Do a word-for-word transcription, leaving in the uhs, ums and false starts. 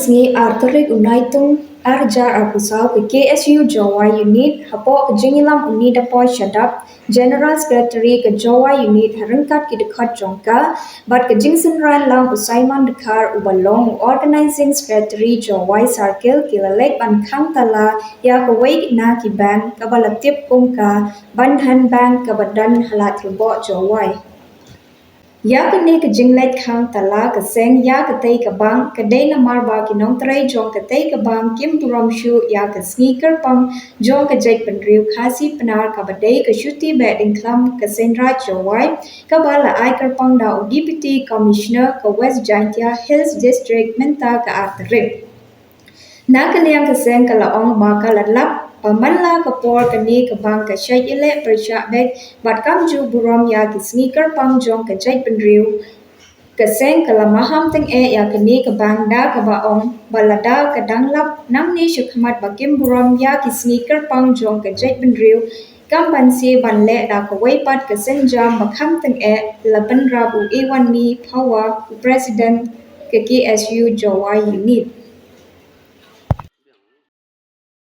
Sngi ar tarik u Naitung ar hajar arphew saw ka K S U Jowai Unit hapoh ka jingïalam u Nidapoi Shadap, General Secretary ka Jowai Unit ha ryngkat ki dkhot jong ka bad ka jingsynran lang u Simon Dkhar uba long u Organizing Secretary Jowai Circle ki la leit ban khang tala ïa kawei na ki bank kaba la tip kum ka Bandhan Bank kaba don ha Ladthadlaboh Jowai. Ïa kane ka jingleit khang tala ka seng ïa katei ka bank ka dei namar ba ki nongtrei jong katei ka bank kim burom shuh ïa ka sngi kyrpang jong ka jaitbynriew Khasi Pnar kaba dei ka Shuti Behdiengkhlam ka Seiñ Raij Jowai kaba la ai kyrpang da u Deputy Commissioner ka West Jaintia Hills District mynta ka ar tarik. Na ka liang ka seng ka la ong ba ka la lap ba man la ka por kane ka bank ka shait ïaleh pyrshah beit bad kam ju burom ïa ki sngi kyrpang jong ka jaitbynriew. Ka seng ka la maham tyngeh ïa kane ka bank da kaba ong ba lada ka dang lap nangne shakhmat ba kim burom ïa ki sngi kyrpang jong ka jaitbynriew kam banse ban leh da kawei pat ka sienjam ba kham tyngeh, la bynrap u Ewanmi Phawa u President ka K S U Jowai Unit.